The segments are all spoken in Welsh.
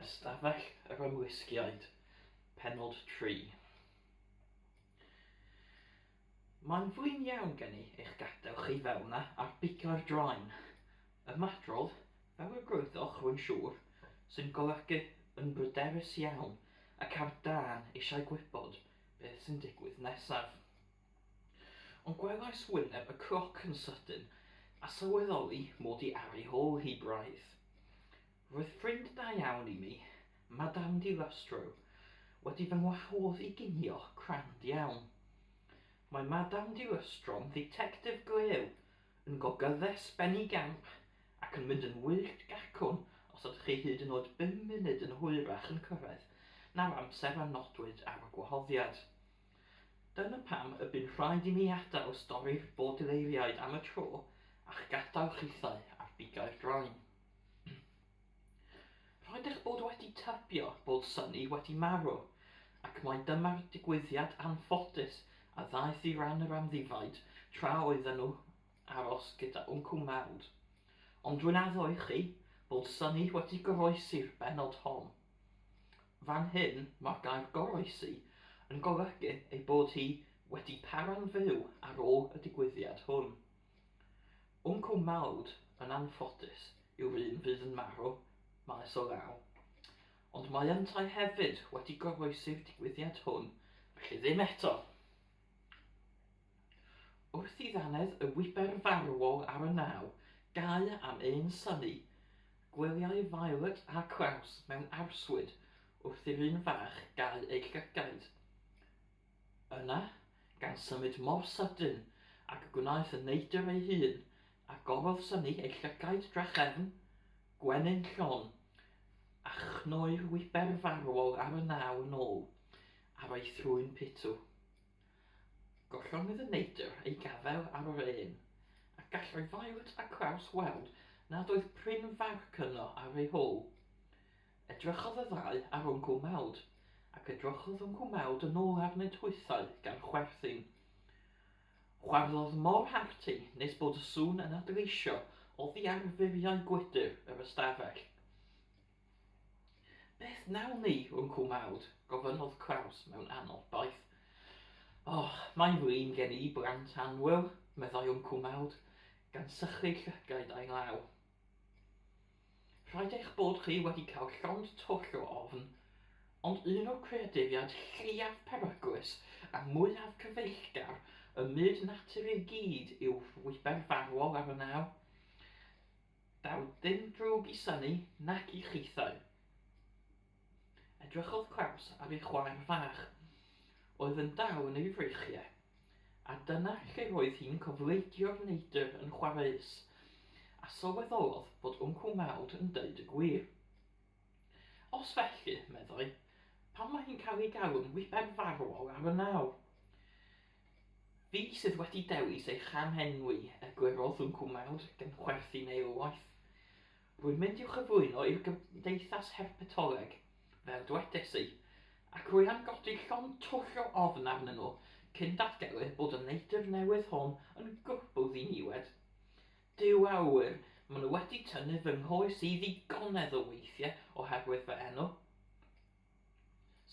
Ystafell yr Ymlusgiaid, Pennod 3. Mae'n flin iawn gen i eich gadael chi fel 'na ar bigau'r draen. Ymadrodd, fel y gwyddoch rwy'n siŵr, sy'n golygu yn bryderus iawn ac ar dân eisiau gwybod beth sy'n digwydd nesaf. Ond gwelais wyneb y cloc yn sydyn a sylweddoli mod i ar ei hôl hi braidd. Roedd ffrind da iawn i mi, Madame di Lustro, wedi fy ngwahodd i ginio crand iawn. Mae Madame di Lustro'n dditectif glew, yn gogyddes benigamp ac yn mynd yn wyllt gacwn os ydych chi hyd yn oed bum munud yn hwyrach yn cyrraedd na'r amser a nodwyd ar y gwahoddiad. Dyna pam y bu'n rhaid i mi adael stori'r Baudelaireaid am y tro a'ch gadael chithau ar bigau'r draen. Rhaid eich bod wedi tybio bod Sonny wedi marw, ac mai dyma'r digwyddiad anffodus a ddaeth i ran yr amddifaid tra oedden nhw aros gyda Wncwl Maud. Ond rwy'n addo i chi bod Sonny wedi goroesi'r bennod hon. Fan hyn, mae'r gair goroesi yn golygu ei bod hi wedi para'n fyw ar ôl y digwyddiad hwn. Wncwl Maud, yn anffodus, yw'r un fydd yn marw, maes o law. Ond mae yntau hefyd wedi goroesi'r digwyddiad hwn, felly ddim eto! Wrth i ddannedd y wiber farwol ar y naw gau am ein synnu, gwyliai Violet a Klaus mewn arswyd wrth i'r un fach gau ei llygaid. Yna, gan symud mor sydyn ag y gwnaeth y neidr ei hun, agorodd Sunny ei llygaid drachefn, gwenyn llon, a chnoi'r wiber farwol ar y naw yn ôl ar ei thrwyn pitw. Gollongedd y neidr ei gafael ar yr ên, a gallai Violet a Klaus weld nad oedd prin farc yno ar ei hôl. Edrychodd y ddau ar Wncwl Maud, ac edrychodd Wncwl Maud yn ôl arnynt hwythau gan chwerthin. Chwarddodd mor hearty nes bod y sŵn yn adleisio oddi ar furiau gwydr yr ystafell. Beth wnawn ni, Wncwl Maud? gofynnodd Klaus mewn anobaith. O, mae'n flin gen i, blant annwyl, meddai Wncwl Maud, gan sychu llygaid a'i law. Rhaid eich bod chi wedi cael llond twll o ofn, ond un o'r creaduriaid lleiaf peryglus a mwyaf cyfeillgar ym myd natur i gyd yw'r wiber farwol ar y naw. Daw dim drwg i Sunny nac i chithau. Edrychodd Klaus ar ei chwaer fach, oedd yn dal yn ei freichiau, a dyna lle roedd hi'n cofleidio'r neidr yn chwareus, a sylweddolodd fod Wncwl Maud yn deud y gwir. Os felly, meddai, pam mae hi'n cael ei galw'n wiber farwol ar y naw? Fi sydd wedi dewis ei chamhenwi, eglurodd Wncwl Maud, gan chwerthin eilwaith. Rwy'n mynd i'w chyflwyno i'r Gymdeithas Herpetoleg, fel dwedes i, ac rwy am godi llond twll o ofn arnyn nhw cyn datgelu bod y neidr newydd hon yn gwbl ddiniwed. Duw a ŵyr, maen nhw wedi tynnu fy nghoes i ddigonedd o weithiau oherwydd fy enw.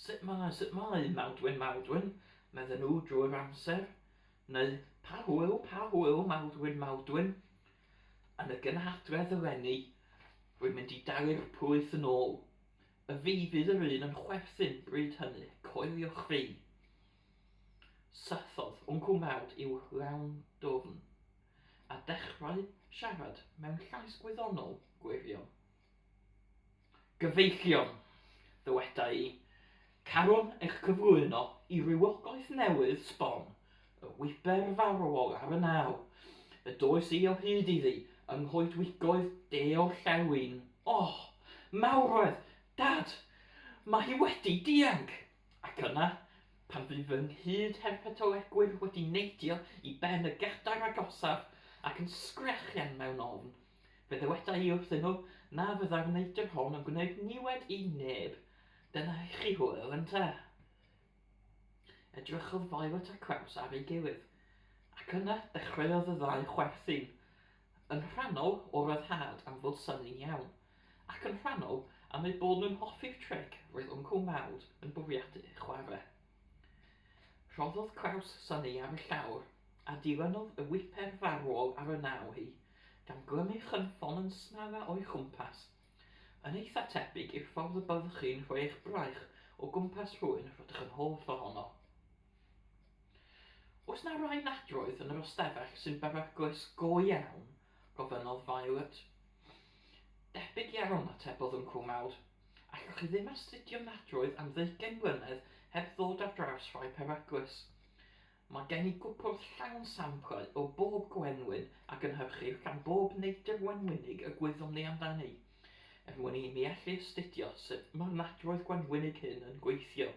Sut mae, sut mae, Maldwyn, Maldwyn, medden nhw drwy'r amser. Neu, pa hwyl, pa hwyl, Maldwyn, Maldwyn. Yn y gynhadledd eleni, rwy'n mynd i dalu'r pwyth yn ôl. Y fi fydd yr un yn chwerthin bryd hynny, coeliwch fi. Sythodd Wncwl Mawd i'w lawn dwfn, a dechrau siarad mewn llais gwyddonol gwirion. Gyfeillion, ddyweda i, carwn eich cyflwyno i rywogaeth newydd sbon, y wiber farwol ar y naw, y does i o hyd iddi yng nghoedwigoedd de-orllewin. O! Mawredd! Dad! Mae hi wedi dianc! Ac yna, pan fydd fy nghyd-herpetolegwyr wedi neidio i ben y gadair agosaf ac yn sgrechian mewn ofn, Fe ddyweda i wrthyn nhw na fyddai'r neidr hon yn gwneud niwed i neb. Dyna i chi hwyl, ynte? Edrychodd Violet a Klaus ar ei gilydd, ac yna dechreuodd y ddau chwerthin, yn rhannol o ryddhad am fod Sunny'n iawn, Ac yn rhannol am eu bod nhw'n hoffi'r tric roedd Wncwl Maud yn bwriadu ei chwarae. Rhoddodd Klaus Sunny ar y llawr, a dilynodd y wiper farwol ar y naw hi, gan glymu chynffon yn smara o'i chwmpas. Yn eitha tebyg i'r ffordd y byddwch chi'n rhoi eich braich o gwmpas rhywun rydych yn hoff ohono. Oes 'na rai nadroedd yn yr ystafell sy'n beryglus go iawn? gofynnodd Violet. Debyg iawn, atebodd Wncwl Maud. Allwch chi ddim astudio nadroedd am ddeugain mlynedd heb ddod ar draws rhai peryglus. Mae gen i gwpwrdd llawn samplau o bob gwenwyn a gynhyrchir gan bob neidr wenwynig y gwyddom ni amdani, er mwyn i mi allu astudio sut mae'r nadroedd gwenwynig hyn yn gweithio.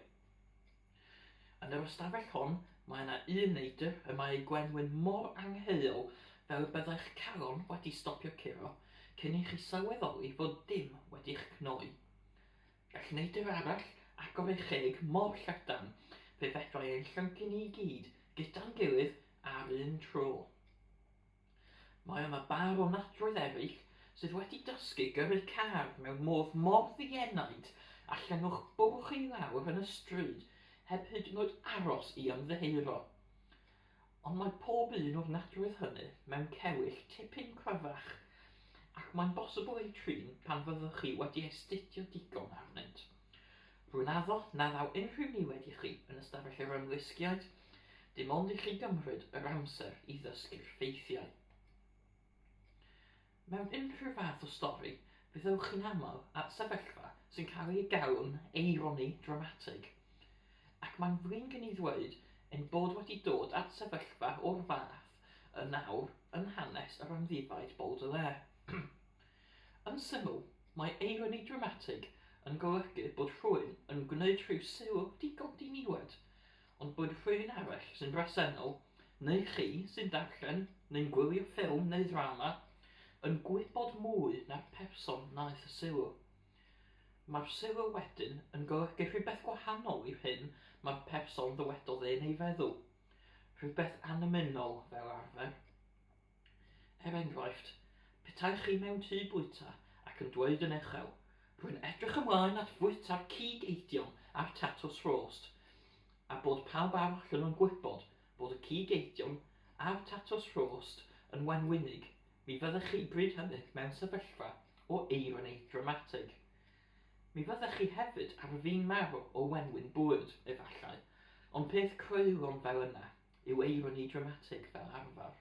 Yn yr ystafell hon, mae yna un neidr y mae ei gwenwyn mor angheuol fel y byddai'ch calon wedi stopio curo cyn i chi sylweddoli fod dim wedi'ch cnoi. Gall neidr arall agor ei cheg mor llydan fe fedrai ein llyncu ni i gyd gyda'n gilydd ar un tro. Mae yma bâr o nadroedd eraill sydd wedi dysgu gyrru car mewn modd mor ddienaid a llynwch bwrw chi lawr yn y stryd heb hyd yn oed aros i ymddiheuro. Ond mae pob un o'r nadroedd hynny mewn cewyll tipyn cryfach ac mae'n bosibl eu trin pan fyddwch chi wedi astudio digon arnynt. Rwy'n addo na ddaw unrhyw niwed i chi yn ystafell yr ymlusgiaid, dim ond i chi gymryd yr amser i ddysgu'r ffeithiau. Mewn unrhyw fath o stori, fe ddewch chi'n aml at sefyllfa sy'n cael ei galw'n eironi dramatig. Ac mae'n flin gen i ddweud ein bod wedi dod at sefyllfa o'r fath yn awr yn hanes yr amddifaid Baudelaire. Yn syml, mae eironi dramatig yn golygu bod rhywun yn gwneud rhyw sylw digon diniwed, ond bod rhywun arall sy'n bresennol, neu chi sy'n darllen neu'n gwylio ffilm neu ddrama, yn gwybod mwy na'r person wnaeth y sylw. Mae'r sylw wedyn yn golygu rhywbeth gwahanol i'r hyn mae'r person ddywedodd e'n ei feddwl. Rhywbeth annymunol, fel arfer. Er enghraifft, petaech chi mewn tŷ bwyta ac yn dweud yn uchel, 'Rwy'n edrych ymlaen at fwyta'r cig eidion a'r tatws rhost', a bod pawb arall yno'n gwybod bod y cig eidion a'r tatws rhost yn wenwynig, mi fyddech chi bryd hynny mewn sefyllfa o eironi dramatig. Mi fyddech chi hefyd ar fin marw o wenwyn bwyd, efallai, ond peth creulon fel yna yw eironi dramatig fel arfer.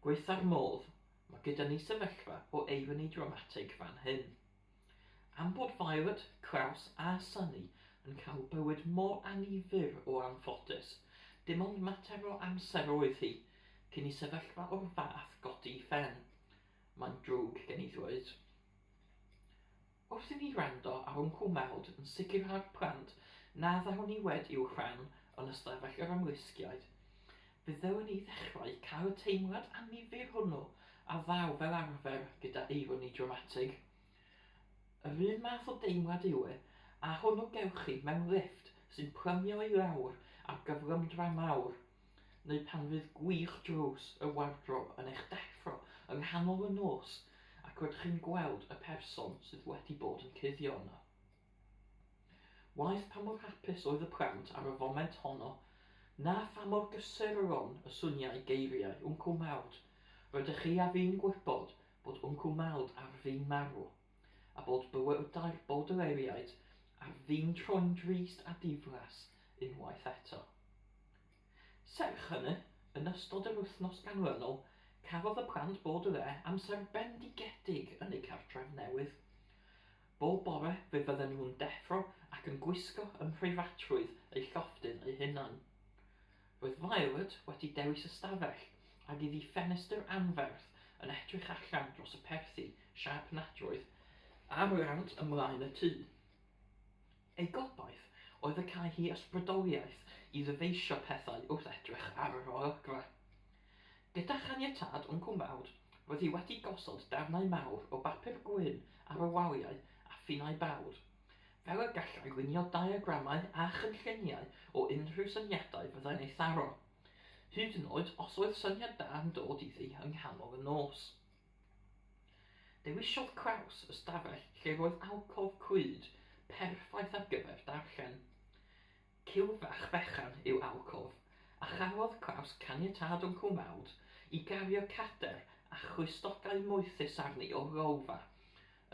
Gwaetha'r modd, mae gyda ni sefyllfa o eironi dramatig fan hyn. Am bod Violet, Klaus a Sunny yn cael bywyd mor annifyr o anffodus, dim ond mater o amser oedd hi cyn i sefyllfa o'r fath godi i phen. Mae'n drwg gen i ddweud. Wrth i ni wrando ar Wncwl Maud yn sicrhau'r plant na ddaw niwed i'w rhan yn ystafell yr ymlusgiaid, fe ddylen ni ddechrau cael y teimlad annifyr hwnnw a ddaw fel arfer gyda eironi dramatig. Yr un math o deimlad yw e a hwnnw gewch chi mewn lifft sy'n plymio i lawr ar gyflymdra mawr. neu pan fydd gwich drws y wardrob yn eich deffro yng nghanol y nos ac rydych chi'n gweld y person sydd wedi bod yn cuddio yno. Waeth pa mor hapus oedd y plant ar y foment honno, na pha mor gysurlon y swniai geiriau Wncwl Maud, rydych chi a fi'n gwybod bod Wncwl Maud ar fin marw, a bod bywydau'r Bowdleiriaid ar fin troi'n drist a diflas unwaith eto. Serch hynny, yn ystod yr wythnos ganlynol, cafodd y plant Baudelaire amser bendigedig yn eu cartref newydd. Bob bore fe fydden nhw'n deffro ac yn gwisgo ym mhreifatrwydd eu llofftyn eu hunain. Roedd Violet wedi dewis ystafell ag iddi ffenestr anferth yn edrych allan dros y perthi siâp nadroedd a'r rant ym mlaen y tŷ. Ei gobaith oedd y câi hi ysbrydoliaeth i ddyfeisio pethau wrth edrych ar yr olygfa. Gyda chaniatâd Wncwl Maud, roedd hi wedi gosod darnau mawr o bapur gwyn ar y waliau a phinnau bawd, fel y gallai lunio diagramau a chynlluniau o unrhyw syniadau fyddai'n ei tharo, hyd yn oed os oedd syniad da yn dod iddi yng nghanol y nos. Dewisiodd Kraus ystafell lle roedd alcof crud perffaith ar gyfer darllen. Cilfach fechan yw alcof, a chafodd Kraus caniatâd Wncwl Maud i gario cadair a chlustogau moethus arni o'r lolfa,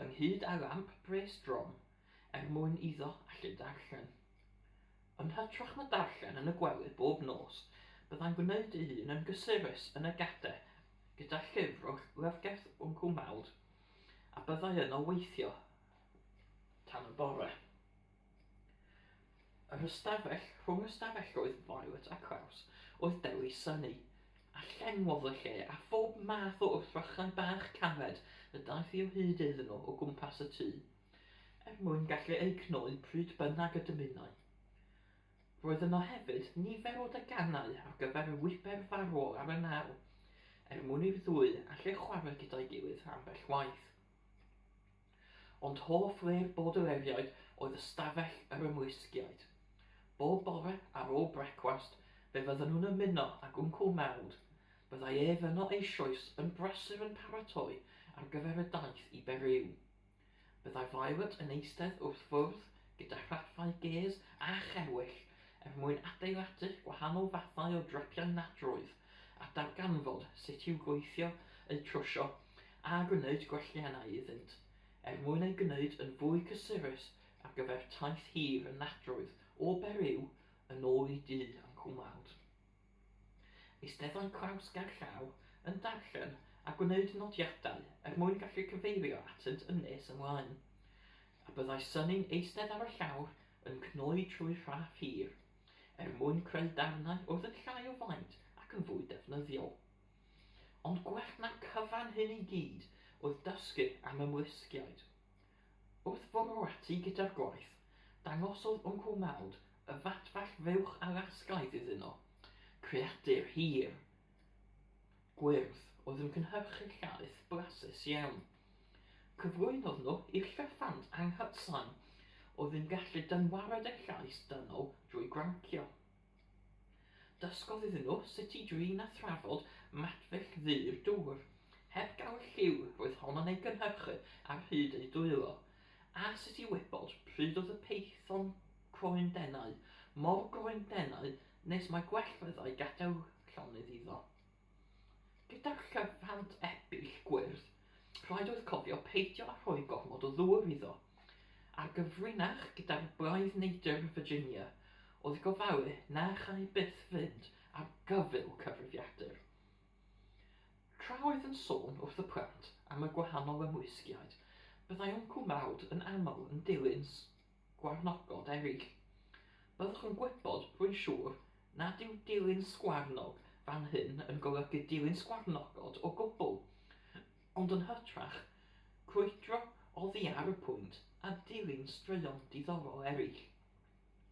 ynghyd â lamp bres drom, er mwyn iddo allu darllen. Yn hytrach na darllen yn y gwely bob nos, byddai'n gwneud ei hun yn gysurus yn y gadair gyda llyfr o lyfrgell Wncwl Maud, a byddai yno weithio tan y bore. Yr ystafell rhwng ystafelloedd Violet a Kraus oedd dewis Sunny, a llenwodd y lle â phob math o wrthrychau bach caled y daeth hi o hyd iddyn nhw o gwmpas y tŷ, er mwyn gallu eu cnoi pryd bynnag y dymunai. Roedd yno hefyd nifer o deganau ar gyfer y wiber farwol ar y naw, er mwyn i'r ddwy allu chwarae gyda'i gilydd ambell waith. Ond hoff le'r Baudeleriaid oedd ystafell yr ymlusgiaid. Bob bore ar ôl brecwast fe fydden nhw'n ymuno ag Wncwl Maud, byddai ef yno eisoes yn brysur yn paratoi ar gyfer y daith i Beriw. Byddai Violet yn eistedd wrth fwrdd gyda rhaffau gês a chewyll er mwyn adeiladu gwahanol fathau o drapiau nadroedd a darganfod sut i'w gweithio, eu trwsio a gwneud gwelliannau iddynt, er mwyn eu gwneud yn fwy cysurus ar gyfer taith hir y nadroedd o Beriw yn ôl i dŷ Wncwl Maud. Eisteddai Klaus gerllaw yn darllen a gwneud nodiadau er mwyn gallu cyfeirio atynt yn nes ymlaen. A byddai Sunny'n eistedd ar y llawr yn cnoi trwy rhaff hir, er mwyn creu darnau oedd yn llai o faint ac yn fwy defnyddiol. Ond gwell na'r cyfan hyn i gyd oedd dysgu am ymlusgiaid. Wrth fwrw ati gyda'r gwaith, dangosodd Wncwl Maud y fatfall fuwch Alasgaidd iddyn nhw, creadur hir, gwyrdd oedd yn cynhyrchu llaeth blasus iawn. Cyflwynodd nhw i'r llyffant anghytsain oedd yn gallu dynwared y llais dynol drwy grancio. Dysgodd iddyn nhw sut i drin a thrafod madfall ddu'r dŵr, heb gael y lliw roedd honno'n ei gynhyrchu ar hyd eu dwylo, a sut i wybod pryd oedd y peithon croen denau mor groen denau nes mai gwell fyddai gadael llonydd iddo. Gyda'r llyfant ebill gwyrdd, rhaid oedd cofio peidio â rhoi gormod o ddŵr iddo. A'r gyfrinach gyda'r blaidd neidr Virginia oedd gofalu na châi byth fynd ar gyfyl cyfrifiadur. Tra oedd yn sôn wrth y plant am y gwahanol ymlusgiaid, byddai Wncwl Maud yn aml yn dilyn sgwarnogod eraill. Byddwch yn gwybod, rwy'n siŵr, nad yw dilyn sgwarnog fan hyn yn golygu dilyn sgwarnogod o gwbl, ond yn hytrach, crwydro oddi ar y pwynt a dilyn straeon diddorol eraill,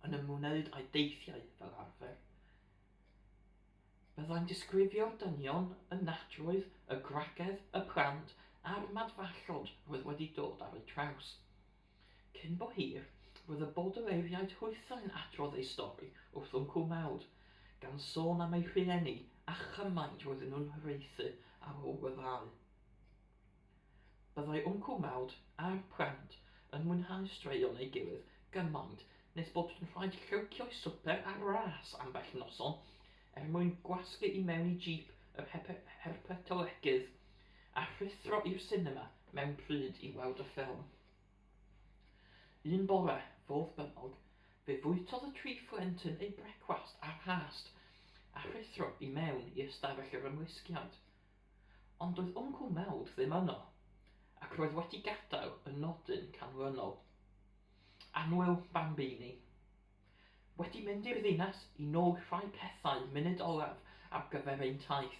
yn ymwneud â'i deithiau fel arfer. Byddai'n disgrifio'r dynion, y nadroedd, y gwragedd, y plant a'r madfallod roedd wedi dod ar eu traws. Cyn bo hir, roedd y Baudeleriaid hwythau'n adrodd eu stori wrth Wncwl Maud, gan sôn am eu rhieni a chymaint roedden nhw'n hiraethu ar ôl y ddau. Byddai Wncwl Maud a'r plant yn mwynhau straeon ei gilydd gymaint nes bod yn rhaid llywcio'u swper ar ras ambell noson er mwyn gwasgu i mewn i jîp yr herpetolegydd a rhuthro i'r sinema mewn pryd i weld y ffilm. Un bore, fodd bynnag, fe fwytodd y tri phlentyn eu brecwast ar hast a rhuthro i mewn i ystafell yr ymlusgiaid. Ond doedd Wncwl Maud ddim yno, ac roedd wedi gadael y nodyn canlynol. Annwyl Bambini. Wedi mynd i'r ddinas i nôl rhai pethau munud olaf ar gyfer ein taith.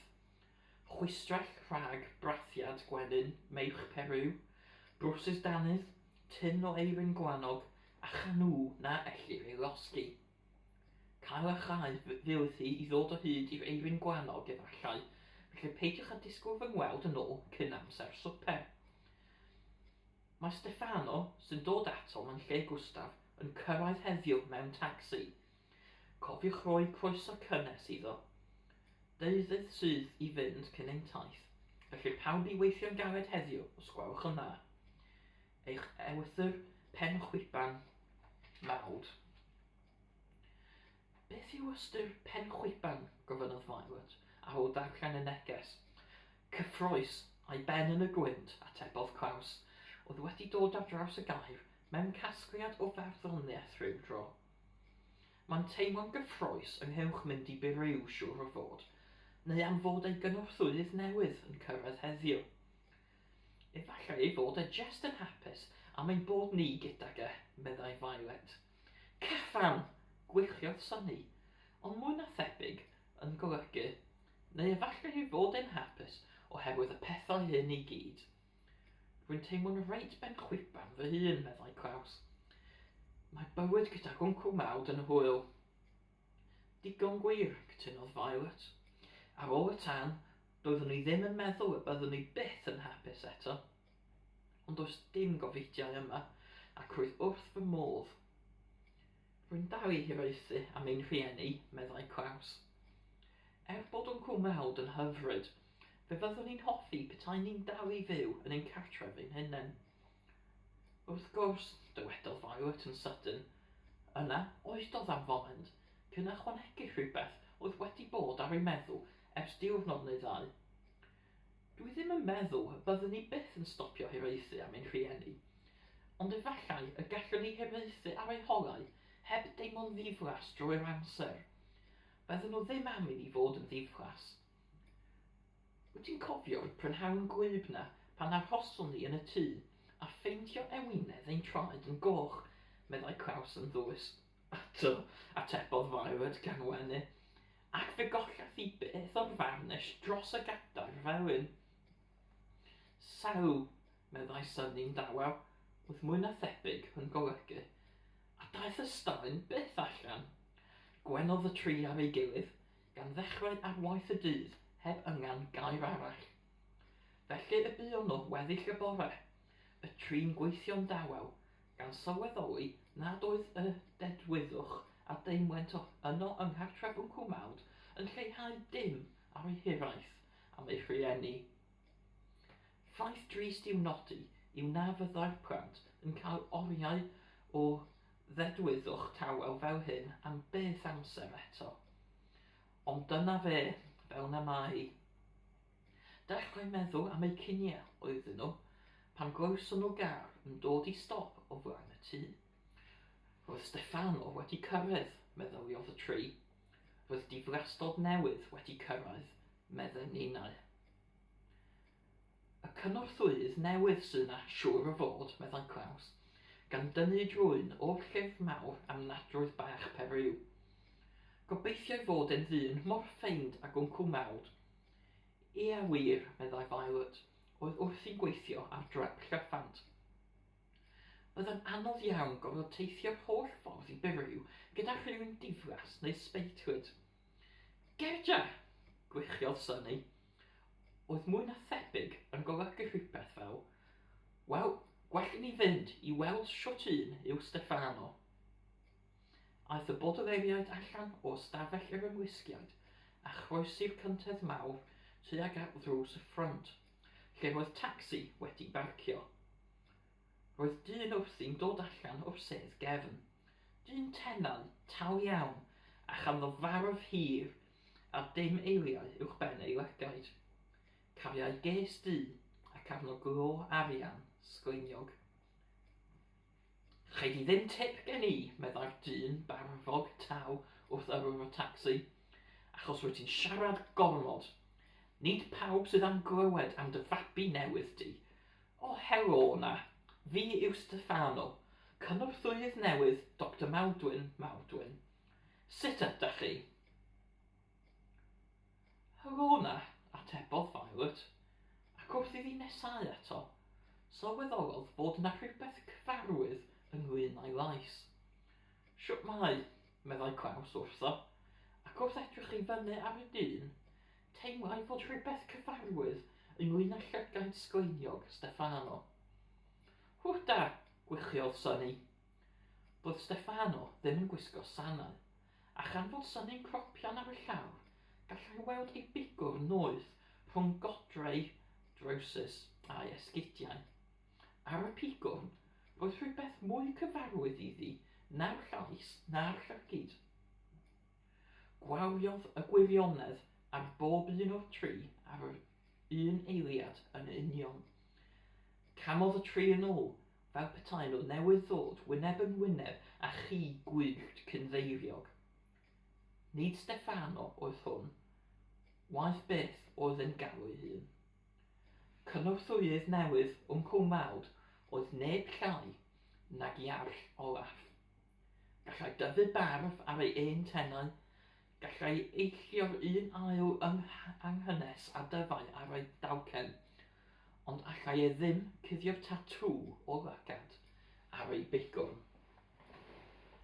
Chwistrell rhag brathiad gwenyn meirch Peru, brwsys dannedd, tun o eirin gwlanog a chanŵ na ellir ei losgi. Cael a chau fydd hi i ddod o hyd i'r eirin gwlanog efallai, felly peidiwch â disgwyl fy ngweld yn ôl cyn amser swper. Mae Stefano, sy'n dod atom yn lle Gustav, yn cyrraedd heddiw mewn tacsi. Cofiwch roi croeso cynnes iddo. Deuddydd sydd i fynd cyn ein taith. Felly pawb i weithio'n galed heddiw, os gwelwch yn dda. Eich ewythr pen chwiban, Maud. Beth yw ystyr pen chwiban? gofynnodd Violet, ar ôl darllen y neges. Cyffrous, a'i ben yn y gwynt, atebodd Klaus, oedd wedi dod ar draws y gair mewn casgliad o farddoniaeth rhyw dro. Mae'n teimlo'n gyffrous ynghylch mynd i Beru, siŵr o fod, neu am fod ei gynorthwyydd newydd yn cyrraedd heddiw. Efallai ei fod e jest yn hapus am ein bod ni gydag e, meddai Violet. Caffan! Gwylltiodd Sunny, ond mwy na thebyg yn golygu, neu efallai ei fod e'n hapus oherwydd y pethau hyn i gyd. Rwy'n teimlo'n reit benchwiban fy hun, meddai Klaus. Mae bywyd gydag Wncwl Maud yn hwyl. Digon gwir, cytunodd Violet. Ar ôl y tân, doeddwn i ddim yn meddwl y byddwn i byth yn hapus eto. Ond does dim gofidiau yma, ac rwyf wrth fy modd. Rwy'n dal i hiraethu am ein rhieni, meddai Klaus. Er bod Wncwl Maud yn hyfryd, Fe fyddwn i'n hoffi petaen ni'n dal i fyw yn ein cartref ein hunain. Wrth gwrs, dywedodd Violet yn sydyn. Yna, oedodd am foment, cyn ychwanegu rhywbeth oedd wedi bod ar ei meddwl ers diwrnod neu ddau. Dwi ddim yn meddwl y byddwn ni byth yn stopio hiraethu am ein rhieni, ond efallai y gallwn ni hiraethu ar eu holau heb deimlo'n ddiflas drwy'r amser. Bydden nhw ddim am i ni fod yn ddiflas. Wyt ti'n cofio'r prynhawn gwlyb 'na pan arhoson ni yn y tŷ a pheintio ewinedd ein traed yn goch? meddai Klaus yn ddwys. Ato, atebodd Violet gan wenu, ac fe gollath i beth o'r farnish dros y gadair felyn. Saw, meddai Sunny'n dawel, oedd mwy na thebyg yn golygu, a daeth y staen byth allan. Gwenodd y tri ar ei gilydd, gan ddechrau ar waith y dydd heb yngan gair arall. Felly y buon nhw weddill y bore, y tri'n gweithio'n dawel, gan sylweddoli nad oedd y dedwyddwch a deimlent yno yng nghartref Wncwl Maud yn lleihau dim ar eu hiraeth am eu rhieni. Ffaith drist i'w nodi yw na fyddai'r plant yn cael oriau o ddedwyddwch tawel fel hyn am beth amser eto. Ond dyna fe, fel 'na mae hi. Dechrau meddwl am eu cinio oedden nhw pan glywson nhw gar yn dod i stop o flaen y tŷ. Roedd Steffano wedi cyrraedd, meddyliodd y tri. Roedd diflastod newydd wedi cyrraedd, medden ninnau. Y cynorthwyydd newydd sy 'na, siŵr o fod, meddai Klaus, gan dynnu drwyn o'r llyfr mawr am nadroedd bach Periw. Gobeithio ei fod e'n ddyn mor ffeind ag Wncwl Maud. Ia wir, meddai Violet, oedd wrthi'n gweithio ar drap llyffant. Byddai'n anodd iawn gorfod teithio'r holl ffordd i Beriw gyda rhywun diflas neu sbeitlyd. Gerja! gwichiodd Sunny. Oedd mwy na thebyg yn golygu rhywbeth fel, Wel, gwell i ni fynd i weld shwt un yw Steffano. Aeth y Bodereiriaid allan o ystafell yr ymlusgiaid a chroesi'r cyntedd mawr tuag at ddrws y ffrynt, lle roedd tacsi wedi barcio. Roedd dyn wrthi'n dod allan o'r sedd gefn. Dyn tenau, tal iawn, a chanddo farf hir a dim eiliau uwchben ei lygaid. Cariai ges du ac arno glo arian sgleiniog. Chei di ddim tip gen i, meddai'r dyn barfog tal wrth yrrwr y tacsi, achos rwyt ti'n siarad gormod. Nid pawb sydd am glywed am dy fabi newydd di. O, helo 'na! Fi yw Stefano, cynorthwyydd newydd Doctor Maldwyn Maldwyn. Sut ydach chi? Helo 'na, atebodd Violet, ac wrth iddi nesáu ato, sylweddolodd fod 'na rhywbeth cyfarwydd ynglŷn â'i lais. Shwt mae? meddai Klaus wrtho, ac wrth edrych i fyny ar y dyn, Teimlai fod rhywbeth cyfarwydd ynglŷn â llygaid sgleiniog Steffano. Hwda! gwichiodd Sunny. Doedd Steffano ddim yn gwisgo sanau, a chan fod Sunny'n cropian ar y llawr, gallai weld ei bigwrn noeth rhwng godreu drowsus a'i esgidiau. Ar y pigwrn, roedd rhywbeth mwy cyfarwydd iddi na'r llais na'r llygid. Gwawriodd y gwirionedd ar bob un o'r tri ar yr un eiliad yn union. Camodd y tri yn ôl, fel petai nhw newydd ddod wyneb yn wyneb â chi gwyllt cynddeiriog. Nid Stefano oedd hwn, waeth beth oedd e'n galw'i hun. Cynorthwyydd newydd Wncwl Maud oedd neb llai nag Iarll Olaf. Gallai dyfu barf ar ei un tenau, gallai eillio'r un ail anghynnes a dyfai ar ei dalcen, ond allai e ddim cuddio'r tatŵ o lygad ar ei bigwrn.